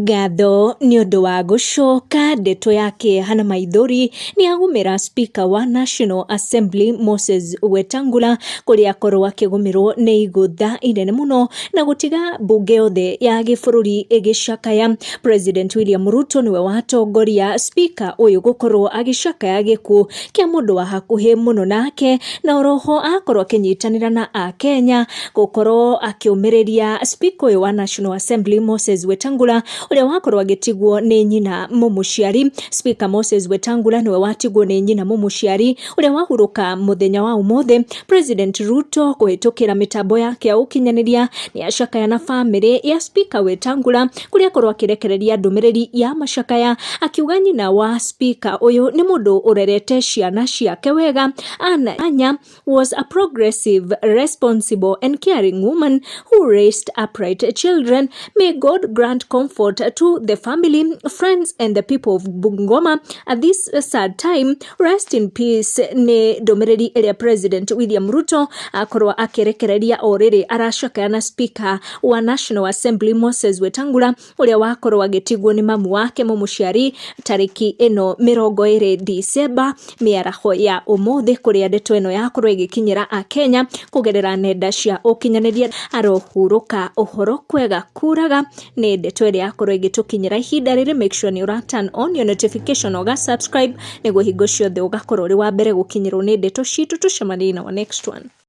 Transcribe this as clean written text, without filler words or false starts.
Ngatho nĩ ũndũ wa gũcoka ndeto ya kĩeha na maithori nĩ agũmĩra Speaker wa National Assembly Moses Wetangula, kũrĩa akorwo akĩgũmĩrwo nĩ igũtha inene mũno na gũtiga mbunge yothe ya gĩbũrũri ĩgĩcakaya. President William Ruto nĩwe watongoria Speaker ũyũ gũkorwo agĩcakaya gĩkuũ kĩa mũndũ wa hakuhĩ mũno nake, na oroho akorwo akĩnyitanĩra na Akenya gũkorwo akĩũmĩrĩria Speaker ũyũ wa National Assembly Moses Wetangula, ũrĩa wakorwo agĩtigwo nĩ nyina mũmũciari. Speaker Moses Wetangula nĩwe watigwo nĩ nyina mũmũciari, ũrĩa wahurũka mũthenya wa ũmũthĩ. President Ruto kũhĩtũkĩra mĩtambo yake ya ũkinyanĩria nĩ acakaya na famĩlĩ ya Speaker Wetangula, kũrĩa akorwo akĩrekereria ndũmĩrĩri ya macakaya, akiuga nyina wa Speaker ũyũ nĩ mũndũ ũrerete ciana ciake wega. Ann Anya was a progressive, responsible and caring woman who raised upright children. May God grant comfort to the family, friends and the people of Bungoma at this sad time. Rest in peace nĩ ndũmĩrĩri ĩrĩa President William Ruto akorwo akĩrekereria o rĩrĩ aracakaya na Speaker wa National Assembly Moses Wetangula, ũrĩa wakorwo agĩtigwo nĩ mamu wake mũmũciari tarĩki ĩno 20 Dicemba mĩaraho ya ũmũthĩ, kũrĩa ndeto ĩno yakorwo ĩgĩkinyĩra Akenya kũgerera nenda cia ũkinyanĩria. Arohurũka ũhoro kwega kuraga nĩ ndeto ĩrĩa yakorwo ĩgĩtũkinyĩra ihinda rĩrĩ. Make sure nĩ ũra turn on your notification, ũga subscribe nĩguo hingo ciothe ũgakorwo ũrĩ wa mbere gũkinyĩrwo nĩ ndeto citũ. Tũcemanie na our next one.